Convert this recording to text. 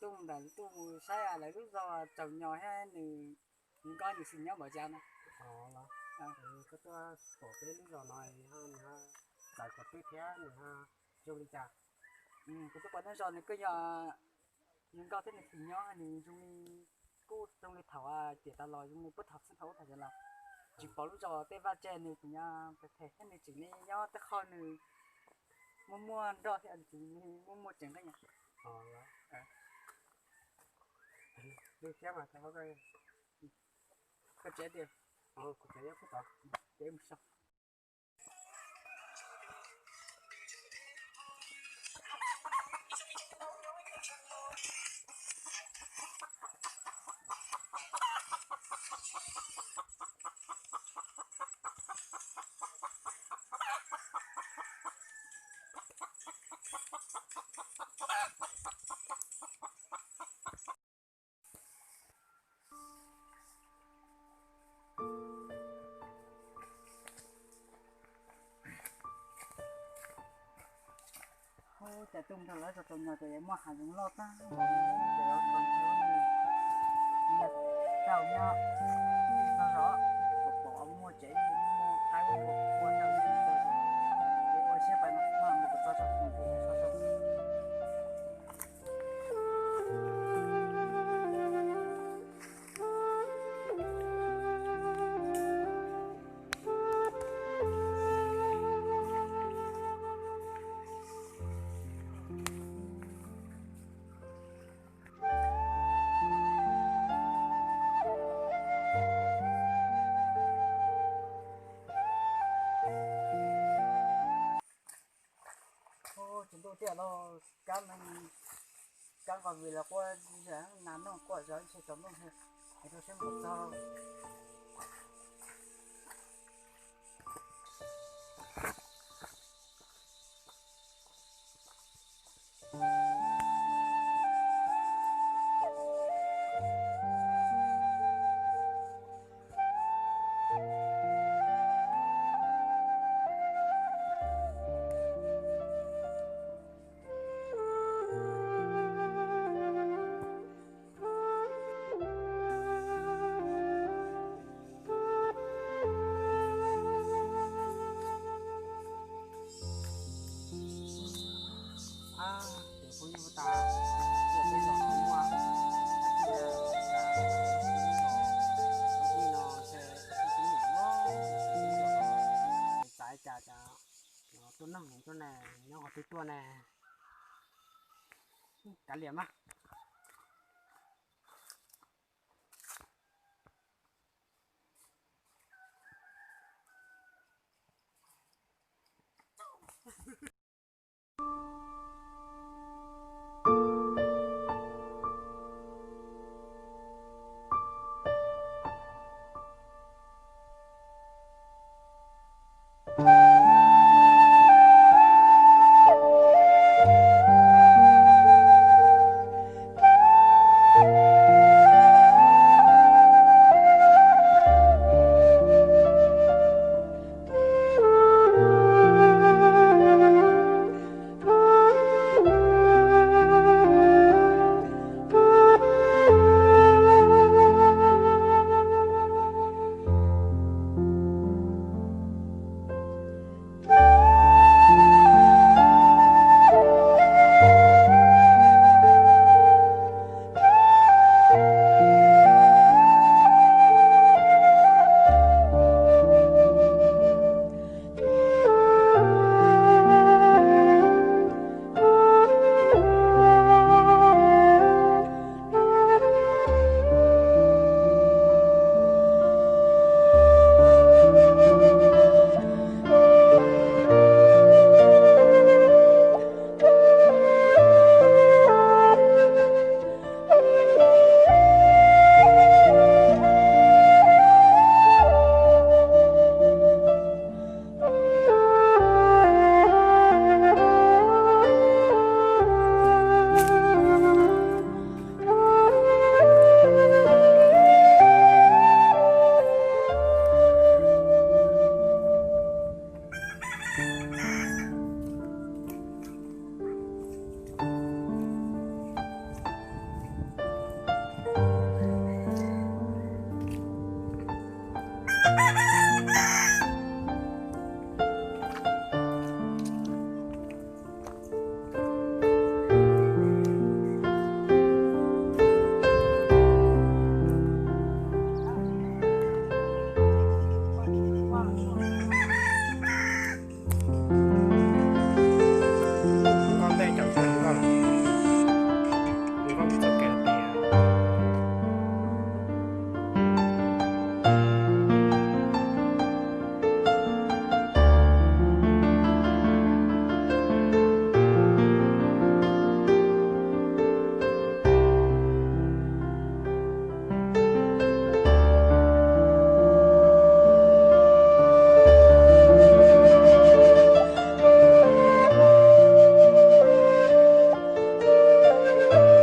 tuaj mus nram tuaj mus saib lawv lub zos tsaug nyo thiab nws, nws nkauj nws xwm nyob npaum cas no. Koj tuaj pom peb lub zos no, txawm pom peb thiab nws zoo li cas? Kuv tuaj pom lub zos nws kuj yog nws nkauj thiab nws xwm nyob nws zoo li, kuj zoo li thaum tiam tas los zoo li puag thaum xub thaum ub thaum yog los tsis pom lub zos tej vaj tse nws tseem nyob phem thiab nws tseem li nyob tej qhov nws muaj muaj nroj thiab tseem li muaj muaj tseem nqeeb. Koj tsev tiag, kuv tsev nyob puag tod, ces mus so. Ub, cas tuaj nrog lawv zos tsaug nyo ces yuav muaj hav zoov loj tag npaum no, ces yuav tau nyob txog zos, pom pom muaj tsev muaj qaib muaj qhua ntawm txog zos, ces ua siab pais no mus kom txog zos mus txog zos. Ub, tsis ntuj tiag lauj, kab neeg, kab nqos vim los quaj zom nas noog quaj zom ib txhia tsaus ntuj, es rau siab mus txog. Ces phooj ywg tas, tuaj peb zos no muaj, tias, lub zos, lub zos no ntshe, lub zos no, xav cas cas tuaj neeg tuaj ne, nyob qhov twg tuaj ne. Kav liam mas.